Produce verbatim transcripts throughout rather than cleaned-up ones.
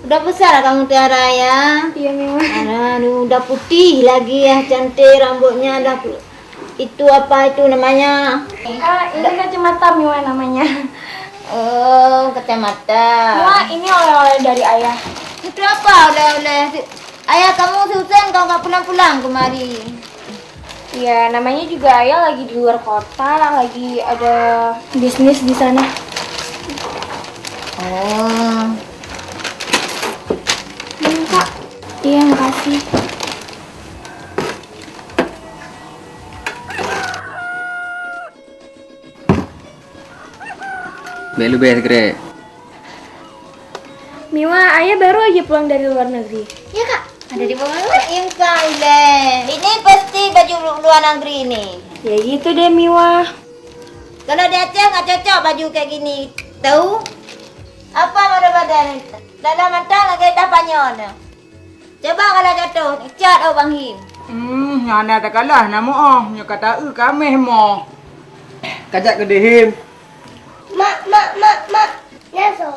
Udah besar kamu Tiara ya? Iya, Miwa. Aduh, udah putih lagi ya, cantik rambutnya dah. Itu apa itu namanya? Kak, ini kacamata Miwa namanya. Oh, kacamata. Miwa, ini oleh-oleh dari ayah. Itu apa oleh-oleh? Ayah kamu si Husen kau nggak pulang-pulang kemari. Iya, namanya juga ayah lagi di luar kota, lagi ada bisnis di sana. Oh. Ini, Kak. Iya, makasih. Bèk leubeh sikrek. Miwa, ayah baru aja pulang dari luar negeri. Ya, Kak. Ada di bawah. Engkai lé. Ini pasti baju lu-, luar negeri ni. Ya gitu deh, Miwa. Kalau di Aceh nggak cocok baju kayak gini. Tahu? Apa model badan? Dalam mantong lagi dah panyol. Coba kalau jatuh, cat oh Bang Him. Hmm, hana takalah na moh, nyoe ka taeu ka méh moh. Kajak keudeh Him. Mak, mak, mak, mak. Nyan soe?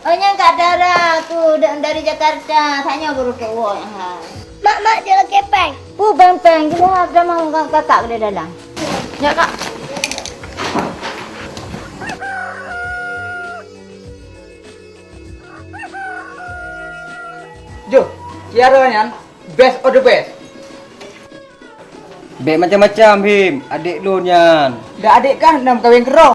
Oh, nyan Kak Dara tu da-, dari Jakarta. Tanyoe baru ke woe, ha. Mak, mak, dia lagi peng. Pu bang peng, kita ada mau kakak ke dalam. Ya, Kak. Joh, Tiara nyan best of the best. Bèk macam-macam, Him. Adék lôn nyan. Dak adék kah na meukawen keudroe?